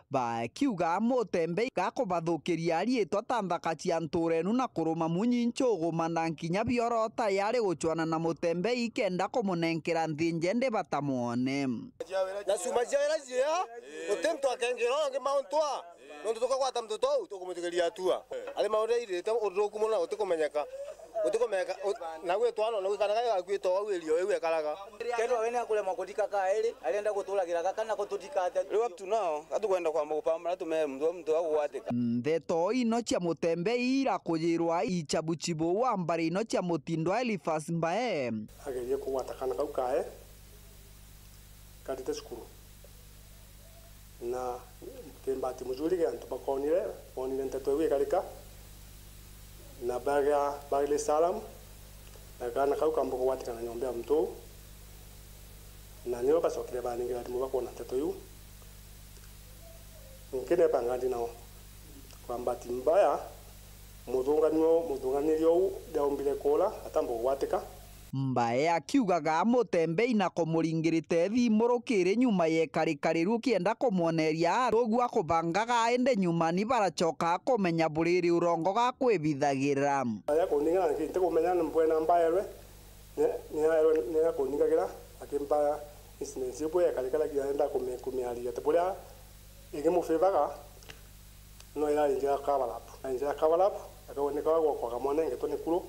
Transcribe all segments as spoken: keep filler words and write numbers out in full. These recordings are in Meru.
Bakiuga Mutembei gakubathukiria riitwa ta nthaka cia ntuura enu na kuruma munyi nchuguma na nkinya biorota yari gucwana na Mutembei kenda kumunenkera nthi njendi batamwone. Na cuma cia wira ciia, guti muntu akengira uyu ungi mauntu a, nontu tukagwata muntu tou tukumutigiria atua. Ari maundu airite uthuku mono na gutikumenyeka. Gutikumenyeka, u-, na gwitwa no, na gwikana gaga gwitwa au irio iu ekaraga. Kethirwa we ni akuremwa kuthika kairi, arenda guturagira gaka na kututhika atia? Riu up to now, gatukwenda kwamba gupambana tume muntu muntu agugwatika. Ndeto ino cia Mutembei irakujirwa ichabuchibu wa mbari ino cia mutindo Elifas Mbae. Agerie kugwata kaana kau kae, karite cukuru. Na kimbati mucurige antu bakonire, bonire nteto iu ikarika, na bagia, bagire salamu, na kaana kau kamba kugwatikana nyomba ya muntu uu, na nio bacokire baningira thimu bakwona nteto iu. Nkinebanga ndi nao. Kwa mbati mbaya, muthunganio-, muthunganiria uu ndaumbire kuura, atamba kugwatika. Mbae akiugaga Mutembei na kumuringirite thimu rukiri nyuma yekarikariru kienda kumwoneria atugua kubangaga, indi nyuma ni baracoka kumenya buriri urongo ga kwibithagira. Aya kuningira nki, ntikumenya ni mbwena mbaerwe, ni, ni aerwe, ni akuningagira, akimba incidents iu bwe yekarikaragia enda kumi-, kumiariria ti buria ingimufivaga. No irari njira ya cover up. Na njira ya cover up, akaoneka gwakwa kamwana engetwe ni kuru,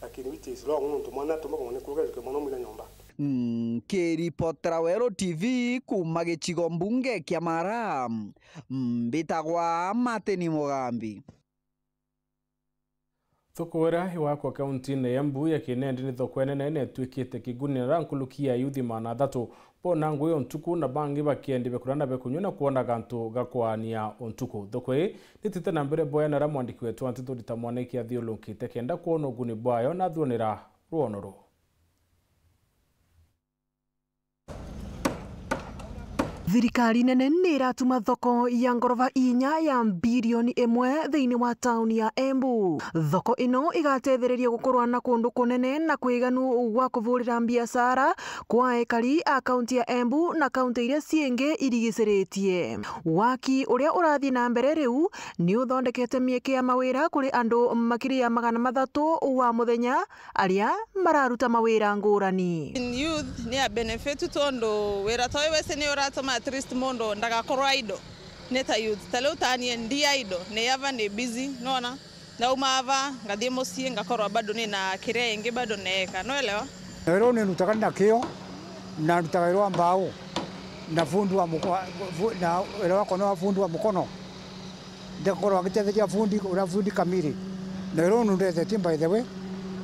lakini which is wrong, nontu mwana atuma kamwana kuru, kejuke mwana umwira nyomba. Nkiripotera Weru T V kuuma gicigo mbunge kia Mara, mbitagwa Martin Mugambi. Thoko iria igwakwa kauntiine ya Embu ya Kinendi ni thoko inene na itwikite kiguni, na nkuruki ya ayuthi magana athatu bona ngugi ya untuku, na bangi bakiendi biakuria na biakunyua na kwona gantu ga kwaania untuku. Thoko ii nitite na mbere bwega na aria mwandiki wetu wa nteto Rita Mwaniki athiurukite kenda kwona uguni bwayo na athuranira rwono ruu. Thirikari nene ni iratuma thoko ya ngoroba inya ya bilioni imwe thiini wa tauni ya Embu. Thoko ino igatethereria gukorwa na kundu kunene na kwiganu gwa kuvurira mbiacara kwa ekari a kaunti ya Embu na kaunti iria ciingi irigiciritie. Waki uria urathii na mbere riu ni uthondekete mieke ya mawira kuri andu makiria magana mathatu wa muthenya, aria mararuta mawira ngurani. In youth ni a benefit tondu wira ta uyu wese ni uratuma at least mundu ndagakorwo idle. Ni ta youth, ta riu tanie ndi idle, ni ava ni busy, nona? Ndauma ava, ngathii mucii, ngakorwa bado ni na kiria ingi bado neeka, nwelewa? Na wira uyu ni ndutaga na kio, na ndutaga wira wa mbau, na fundi wa muko-, fu-, na wira wakwa ni wa fundi wa mukono. Ndikagorwa ngitetheria fundi, uria fundi kamiri. Na wira uu nundethetie by the way,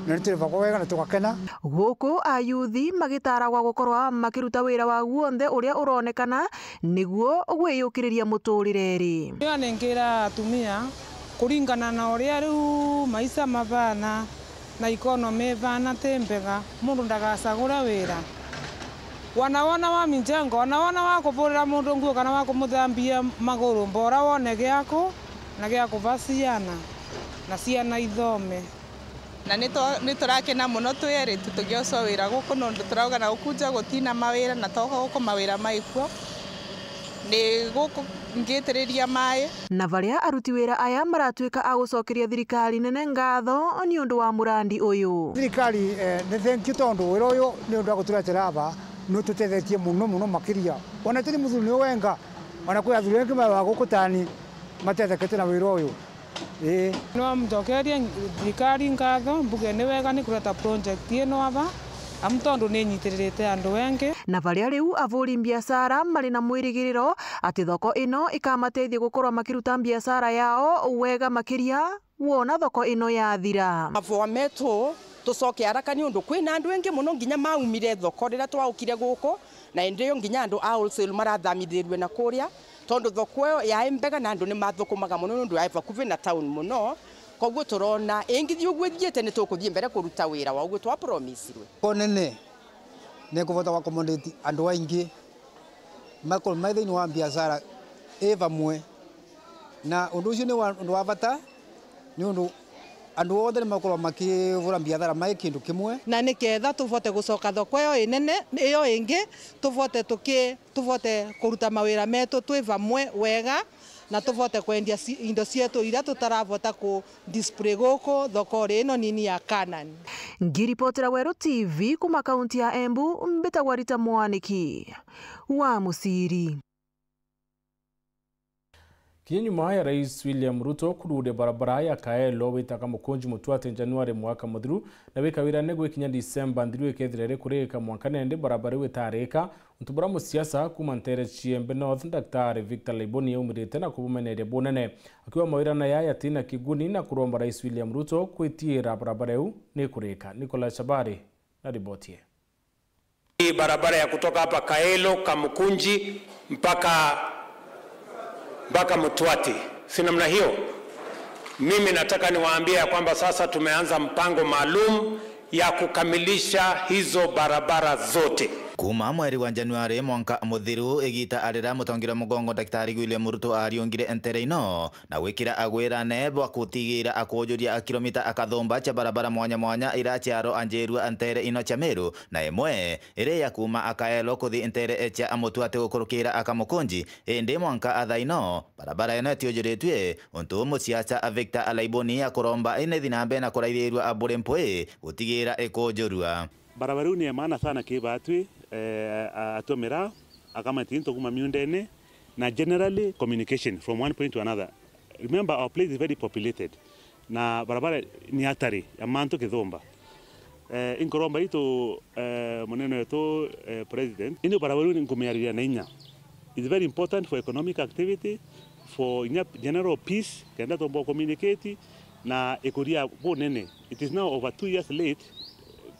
na niturivaga wega na tugakena. Guku ayuthi magitaragwa gukorwa makiruta wira wa guonthe uria uronekana niguo gwiyukiriria muturire ri. Io ningira atumia kuringana na uria riu maisha mabana. Na economy ibaana ti mbega, mundu ndagacagure wira. Wana wona wa mijengo, wana wona wa kuvurira mundu nguo kana wa kumuthambia maguru, mbora wone giaku na gia kuva ciana, na ciana ithome. Na ni to-, ni turakena muno twi eritu tugiocwa wira guku, nondu turauga na gukunja gutina mawira, na twoka guku mawira maikuo. Ni guku ngitiriria mai. Na baria aruti wira aya maratuika a gucokeria thirikari nene ngatho ni undu wa murandi uyu. Thirikari, eh, ni thank you tondu wira uyu ni undu wa guturetera aba, ni ututethetie muno muno makiria. Ona ti ni muthuri ni wenga, ona kwi athuri engi ma ba guku tani matethekete na wira uyu. Ii. Nwa mcokerie thirikari ngatho, mbuge ni wega ni kureta project ino aba, amu tondu ni inyitiririte andu engi. Na baria riu avuri mbiacara mari na mwirigiriro ati thoko ino ikamateithia gukorwa makiruta mbiacara yao wega makiria wona thoko ino yathira. Mavoa metu, tucoke haraka niundu kwina andu engi muno nginya maumire thoko riria twaukire guku, na indi iyo nginya andu a wholesale marathamithirirue na kuria. Tondu thoko iyo yae mbega na andu ni mathukumaga mono niundu yae vakuvi na town mono. Koguo turona ingithi uguo ithiite ni tukuthii mbere kuruta wira wa uguo twa promisirwe. Konene ni kuvota wa accommodate andu aingi makorwe mai thiini wa mbiacara i vamwe, na undu ucio ni wa, undu wa vata niundu Andu onthe ni makorwa makivura biathara mai kindu kimwe. Na niketha tuvote gucoka thoko iyo inene, iyo ingi, tuvote tuki-, tuvote kuruta mawira metu twi vamwe wega, na tuvote kwendia ci-, indo cietu iria tutaravota ku display guku thokori ino nini ya Canaan. Ngiripotera Weru T V kuma kaunti ya Embu, mbitagwa Rita Mwaniki wa Musiri. Kinya nyuma ya Rais William Ruto kururia barabara ya Kaelo witaga Mukunji Mutwati Januari mwaka muthiru, na wika wirane gwikinya Disemba nthiru ikethira iri kurika mwanka nende barabara iu itarika, untu buria musiasa kuma ntere cia Embu North, Daktari Victor Laiboni aumirite na kubumeneria bunene, akiuga mawirane yaya yatina kiguni na kuromba Rais William Ruto kwitiira barabara iu ni kurika. Nicholas Chabari na riboti ii. Hii barabara ya kutoka hapa Kaelo, Kamukunji mpaka, mpaka Mtwati. Si namna hiyo? Mimi nataka niwaambie ya kwamba sasa tumeanza mpango maalum ya kukamilisha hizo barabara zote. Kuuma mweri wa Januari mwanka muthiru, igita arira mutongeria mugongo Daktari William Ruto ariungire ntere ino, na gwikira agwirane bwa gutigira akujuria kilomita akathumba cia barabara mwanya mwanya ira ciaro anjirua ntere ino cia Meru, na imwe iri ya kuuma Akaelo kuthi ntere cia Mutwati gukurukira Akamukunji, indi mwanka athaino barabara ino itiujuritue, untu musiasa Victor Alaiboni akuromba inethi na mbere na kuraithirua abure mpwi gutigira ikujurua. Barabara iu ni ya maana sana ki batwi, eh, a-, atumira, akamati into kuma miundene, na generally communication from one point to another. Remember, our place is very populated, na barabara ni hatari ya mantu kithumba. Eh, inkuromba itu, eh, munene wetu, eh, president, indi barabara iu nkumiariria na inya. It's very important for economic activity, for inya general peace, kenda tumba communicate na ikuria bunene. It is now over two years late,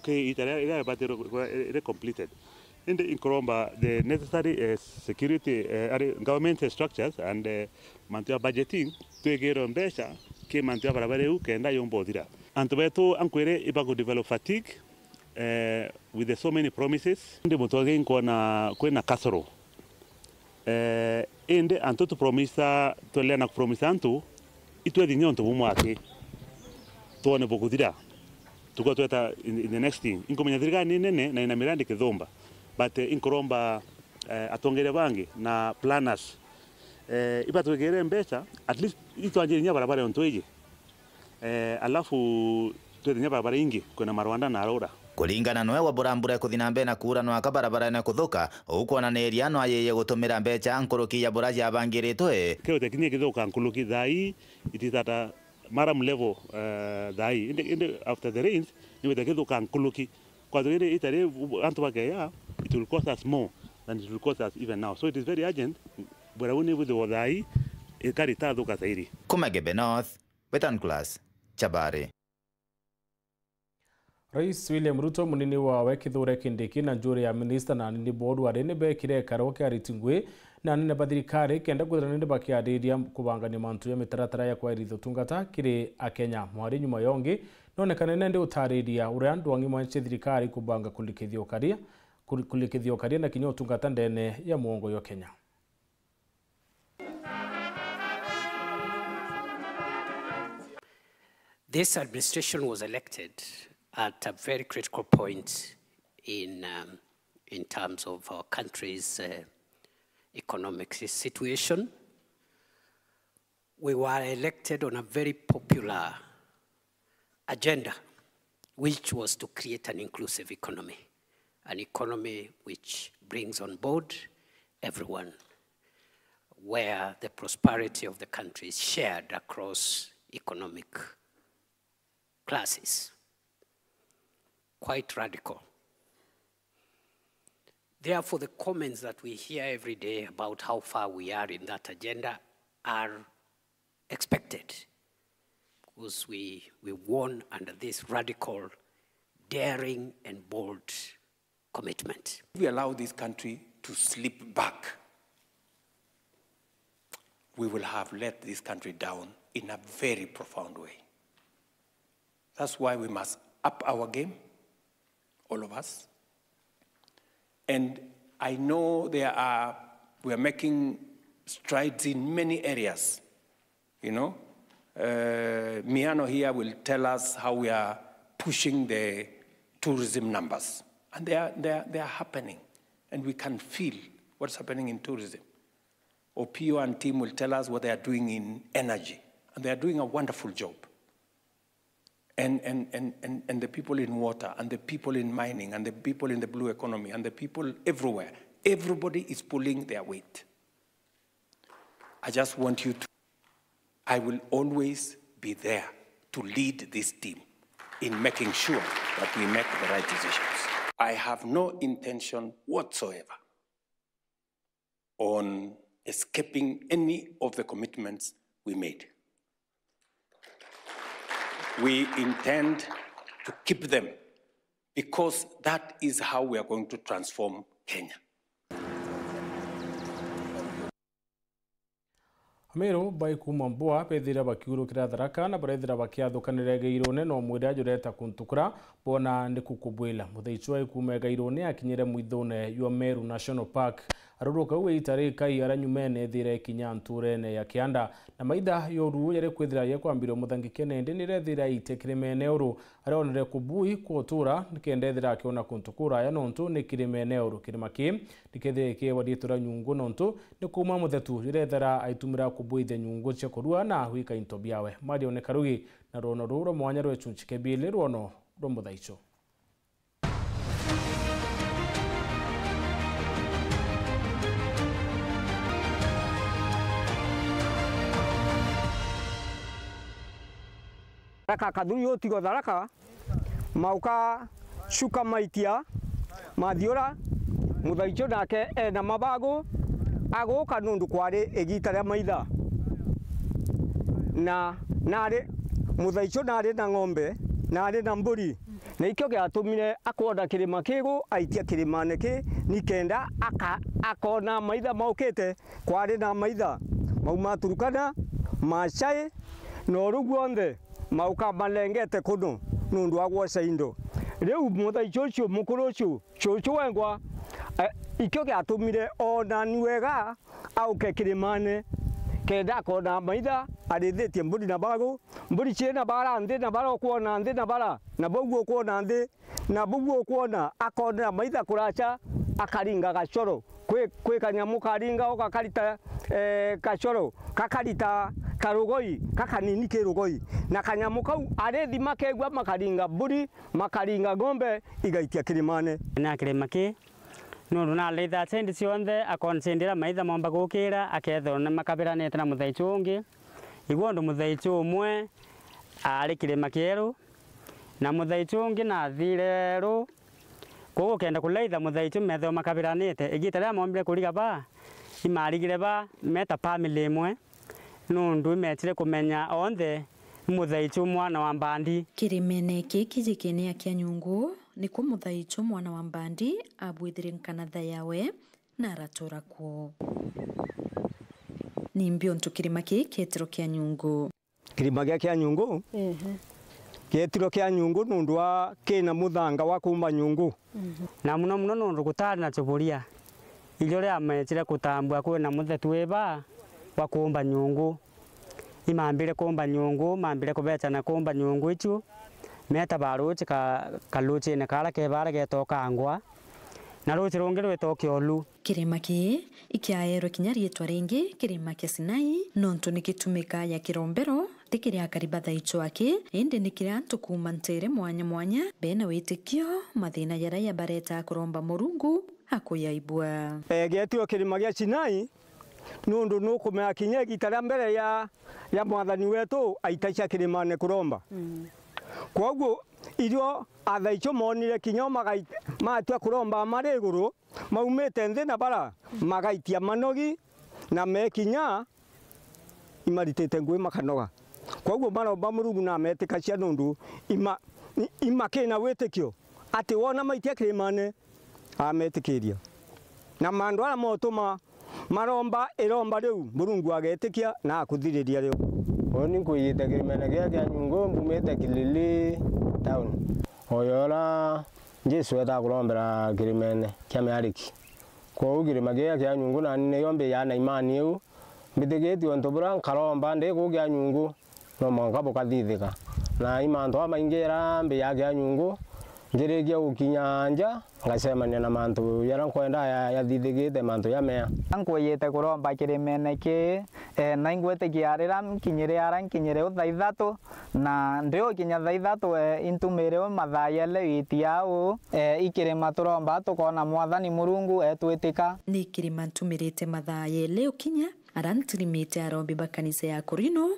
ki ita riria, riria ribatirwe ri completed. Indi inkuromba the necessary, eh, security, eh, ari government structures and, eh, mantu ya budgeting, twigirwe mbeca ki mantu ya barabara iu kenda yumba uthira. Antu betu ankwire ibaku develop fatigue, eh, with the so many promises. Indi mutongi nkwona kwina kasoro. Eh, indi antu tupromisa, twelea na kupromisa antu, itwethi nya untu bumwe aki. Twone bukuthira. Tuko tweta in, in the next thing. Inkumenya thirikari ni nene na ina mirandi kithumba. But, eh, inkuromba, eh, atongeria bangi na planners, eh, ibatwikire mbeca, at least itwanjire nya barabara untu iji. Eh, alafu twethe nya barabara ingi, kwina marwanda na arora. Kuringana noe wa burambura kuthi na mbere na kuura nwaka barabara na kuthuka, ukwonaniria no ayiye gutumira mbeca nkuruki ya bura jabangiritwe. Kiu tekinya kithuka nkuruki thaa ii, it is at a maram level, eh, thaa ii. Indi, indi after the rains, ni wite kithuka nkuruki. Kwa thugire itari antu bakeya, it will cost us more than it will cost us even now. So it is very urgent. Bura uu ni bwithirwa thaa ii, ikari tathuka thairi. Kuma Gebe North, Wetan Class, Chabari. Rais William Ruto, munini wawe Kithure Kindiki na njuri ya minista na anini board wari ni bekire ikaro kia ariti ngui na anene ba thirikari kenda kwithira ni bakiariria kubangania mantu ya mitaratara ya kwairithia utungata kiri Akenya. Mwari nyuma yongi nonekane nende utariria uria ndwang'i mwanya cia thirikari kubanga kulikithia ukaria, kul-, kulikithia ukaria na kinya utungata ndene ya muongo yo Kenya. This administration was elected at a very critical point in, um, in terms of our country's, uh, economic si-, situation. We were elected on a very popular agenda, which was to create an inclusive economy, an economy which brings on board everyone, where the prosperity of the country is shared across economic classes. Quite radical. Therefore, the comments that we hear every day about how far we are in that agenda are expected, because we, we won under this radical, daring and bold commitment. If we allow this country to slip back, we will have let this country down in a very profound way. That's why we must up our game, all of us. And I know there are, we are making strides in many areas, you know, Uh, Miano here will tell us how we are pushing the tourism numbers. And they are, they are, they are happening. And we can feel what's happening in tourism. Opio and team will tell us what they are doing in energy. And they are doing a wonderful job. And, and, and, and, and the people in water, and the people in mining, and the people in the blue economy, and the people everywhere, everybody is pulling their weight. I just want you to, I will always be there to lead this team in making sure that we make the right decisions. I have no intention whatsoever on escaping any of the commitments we made. We intend to keep them because that is how we are going to transform Kenya. Ameru bai kuuma Mbua bethira bakiurukira Tharaka na barethira bakiathukanira Gairune no mwira jureta kuntu kura bona ni kukubwila. Muthaichwa ikuuma Gairune akinyire mwithune jwa Meru National Park. Aruruka u iita rikai ara nyumene ethire kinya nturene ya Kianda. Na maitha yoru yari kwithira yekwambirwe muthangikene ndi nirethira iite kirimene uru. Aronere kubui kwotura nikenda ethira akiona kuntu kuraya nontu ni kirimene uru. Kirima ki nikethire kiewa riitwa ria nyungu nontu ni kuuma muthetu rirethera aitumira kubuithia nyungu cia kurua na gwika into biawe. Marione Karugi na rwono ruu rwa mwanya rwa icunchi kia biili rwono rwa muthaicho. Tharaka Kathuri utigo Tharaka, mauka cuka maitia mathiura, muthaicho nake ena mabagu aguka nundu kwari igita ria maitha. Na nari muthaicho nari na ng'ombe, nari na mburi. Na ikio giatumire akwona kirima kigu aitia kirimane ki nikenda aka-, akona maitha maukite. Kwari na maitha mauma Turkana, Maasai, na uru guonthe mauka malengete kunu nundu wa gwoca indo. Riu muthaicho ucio mukuru ucio, cucu wengwa, eh, ikio giatumire oonani wega auke kirimane, kenda akona maitha arithitie mburi na bagu, mburi ciina bara nthi na bara ukwona nthi na bara, na bau ukwona nthi, na bau ukwona akonera maitha kuracha, akaringa gacoro. Kwi, kwi kanyamu karinga o gakarita, eh, gacoro, gakarita karugoi, gakanini ki rugoi. Na kanyamu kau arithima kegua makaringa mburi, makaringa ng'ombe, igaitia kirimane. Na kirima ki, nundu naritha chendi cionthe, akona chendi iria maitha momba gukira, akethirwa ni makabiranite na muthaichu ungi. Igua undu muthaichu umwe aari kirima kieru, na muthaichu ungi naathire ru. Kwou ukenda kulaitha muthaichu methirwa makabiranite, igita riria moombire kuriga ba, imarigire ba meta family imwe, nundu imetire kumenya onthe ni muthaichu mwana wa mbandi. Kirimene kiki jikenia kia nyungu, nikuo muthaichu mwana wa mbandi abwithire nkanatha yawe na aratura kuo. Nimbi untu kirima kii kietiro kia nyungu? Kirima gia kia nyungu, ehe, gietiro kia nyungu nundu wa kina muthanga wa kuumba nyungu. Mhm. Na muno muno nundu gutaari na chuburia, irio riametire kutambua kwina muthetu wiba wa kuumba nyungu. Imambire kuumba nyungu, mambire kubecana kuumba nyungu icio, meta ba ruuchi ka-, karuuchine karia ke baria geetwa Kangwa, na ruuchi rungi rwitwa Kiolu. Kirima kii ikiaerwe kinya riitwa ringi, kirima kia Sinai, nontu ni gitumikaa ya kirombero, ti kiri akari ba thaichu aki, indi ni kiri antu kuuma nteere mwanya mwanya, bena witikio, mathiina jaria jabaretaa kuromba Murungu akuyaibua. E, geetio kirima gia Sinai, nundu nukumenya kinya igita ria mbere ya, ya mwathani wetu aitacia kirimane kuromba. Mm. Kwoguo, irio athaichu moonire kinya o magai-, matua kuromba mari iguru, maumite nthi na bara, magaitia manogi, na mekinya imaritite ngui makanoga. Kwoguo maromba Murungu na ametikacia nundu ima-, i-, imakina witikio ati wona maitia kirimane, ametikiria. Na mandu aria motuma maromba iromba riu, Murungu agetikia na akuthiriria rio. Uni nkuijite kirimene gia kia nyungu, mbumite Kilili town. Oyo ura Jesu etaa kurombera kirimene kia miariki. Kwou kirima kia kia nyungu nani niyo mbijaa na imani iu, mbitikitie untu buria nkaromba ndi kuu kia nyungu, No mwanka bukathithika. Na i mantu jamaingi jaria mbijagia nyungu, njirikia gukinya nja, ngacemania na mantu jaria nkwenda ya-, jathithikite mantu jamea. Nkwiyite kuromba kirimene kii, e, na ingwitikia riria nkinyire ara nkinyire u thaa ithatu, na ndi ukinya thaa ithatu, e, intumire u mathaa jele witi au, e, i kirima turomba tukona Mwathani Murungu etwitika. Ni kirima ntumirite mathaa jele ukinya, ara ntirimite arombi ba kanisa ya Korino,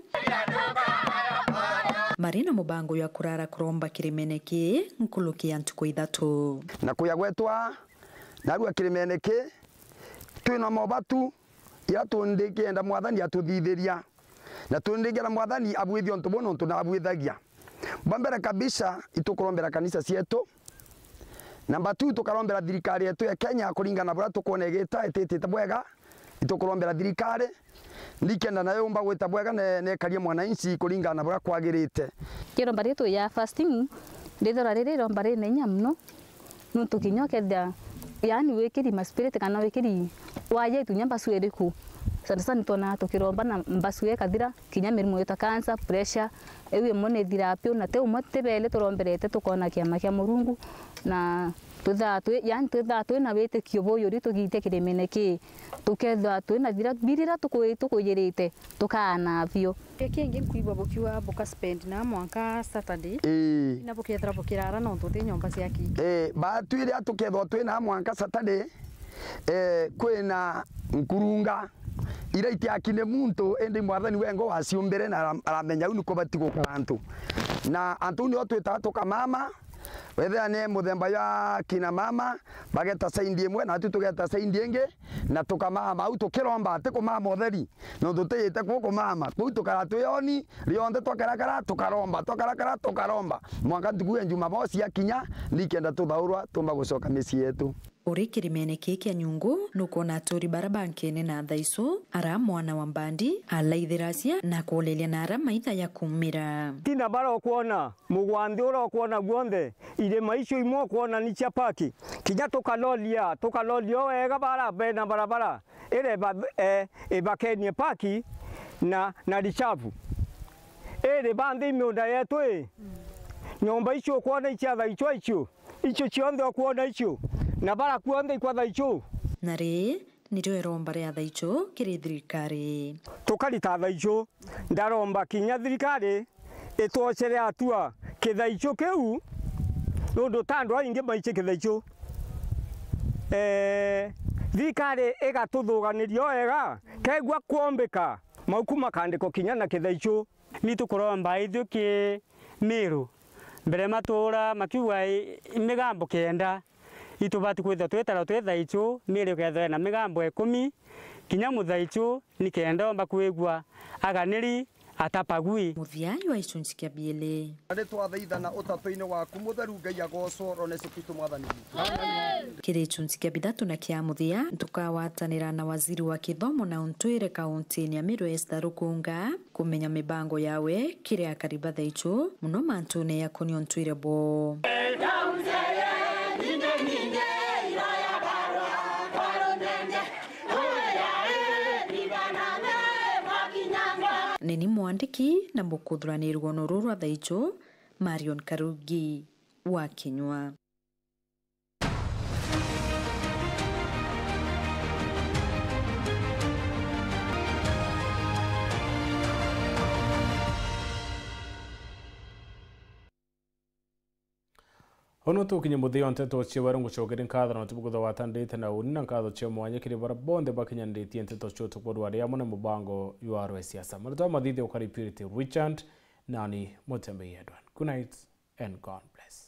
mari na mubango jwa kurara kuromba kirimene kii nkuruki ya ntuku ithatu. Na kuja gwetwa narua kirimene kii, twina mobatu ja tundi kienda Mwathani atuthithiria, na tundi kienda Mwathani abwithie untu buu nontu nabwithagia. Bwa mbere kabisa, itukurombera kanisa cietu. Namba two, tukarombera thirikari yetu ya Kenya kuringana na buria tukwona igita ititite bwega. Itukurombera thirikari, nikenda nayo yumba gwita bwega ne-, nekarie mwananchi kuringana na buria kwagirite. Kiromba ritu ya fasting, rithira riri iromba rina inya muno, nontu kinya ukethira, yaani, wikiri ma spirit kana wikiri waja itunya mbasu iriku, sana sana twonaa tukiromba na mbasu ikathira, kinya mirimu ita cancer, pressure, iu imwe ni ithiraa piu, na ti umwe ti beli turomberete tukona kiama kia Murungu, na twithaa twi, yaani twithaa twina witikio buyuri tugiitia kirimene kii, tukethirwa twina bira, birira tuku-, tukujirite, tukaana bio. Kingi nkwigua bukiuga buka spend na mwanka Saturday, ii, na bukethira bukirara nontu ti nyomba cia kingi. Ii, baatwire tukethirwa twina mwanka Saturday, eh, kwina nkurunga iria itiakine muntu, indi Mwathani wengo waciumbire na ara-, aramenya u niko bati gukara antu. Na antu u nio twitaga tukamama, wethira ni muthemba jwa kina mama, bageta saindi imwe, natu tugeta saindi ingi, na tukamama. Au tukiromba, ti kumama utheri, nontu tuyite ku kumama. Kuu tukara twi oni, rionthe twakarakara, tukaromba, twakarakara, tukaromba. Mwanka ntuku ya Jumamosi yakinya, nikenda tuthaurwa, tumba gucoka micii yetu. Uri kirimene kii kia nyungu, nukwona aturi bara bankene na thaicu, ara mwana wa mbandi, alaithiracia na kuulilia na ara maitha ya kumira. Tina bara ukwona, mugwanthi ura ukwona gwonthe, irima icio imwe ukwona ni cia paki. Kinya tukalolia, tukalolia o wega bara bena barabara, ire ba-, e, ibakenie paki na, na richafu. Iri banthi miunda yetu i, nyomba icio ukwona icia thaichwa icio, icio cionthe ukwona icio, na bara kuonthe ikwa thaichu. Na ri, nirio iromba ria thaichu kiri thirikari. Tukarita thaichu, ndaromba kinya thirikari itwochere atua kithaichu kiu, nundu ta andu aingi maichi kithaichu. Ee, thirikari igatuthuganiria o wega, kegua kwombika, mauku makandikwa kinya na kithaichu. Ni tukuromba ithui ki Miru, mbere matuura makiuga i, i migambo kenda, itubati kwithirwa twitarwa twi thaichu, Miru ikethirwa ina migambo ikumi, kinya muthaichu, ni kenda omba kwigua aganiri atapagui. Muthia jwa gicunci kia biiri. Nandi twathaithana utatu-ini waku mutheru, Ngai agocwo, rwa Yesu Kristo Mwathani witu. Kiri gicunci kia bithatu na kia muthia, ntukawatanira na waziri wa kithomo na untuire kauntini ya Miru, Esther Rukunga, kumenya mibango yawe kiri akari ba thaichu, muno mantune jakonie untuire bwoo. Ni ni mwandiki na mukuthurani rwono ruru rwa thaichu, Marion Karugi wa Kinyua. Unu tukinye muthia wa nteto cia weru, ngucokeria nkatho na utibugutha watandite na uni, na nkatho cia mwanya kiri bara bonthe bakinyanitie nteto cia utuku rwa ria amwe na mubango jwa rwa siasa. Marita mathithia ukari Purity Richard, nani Mutembei Edward. Good night and God bless.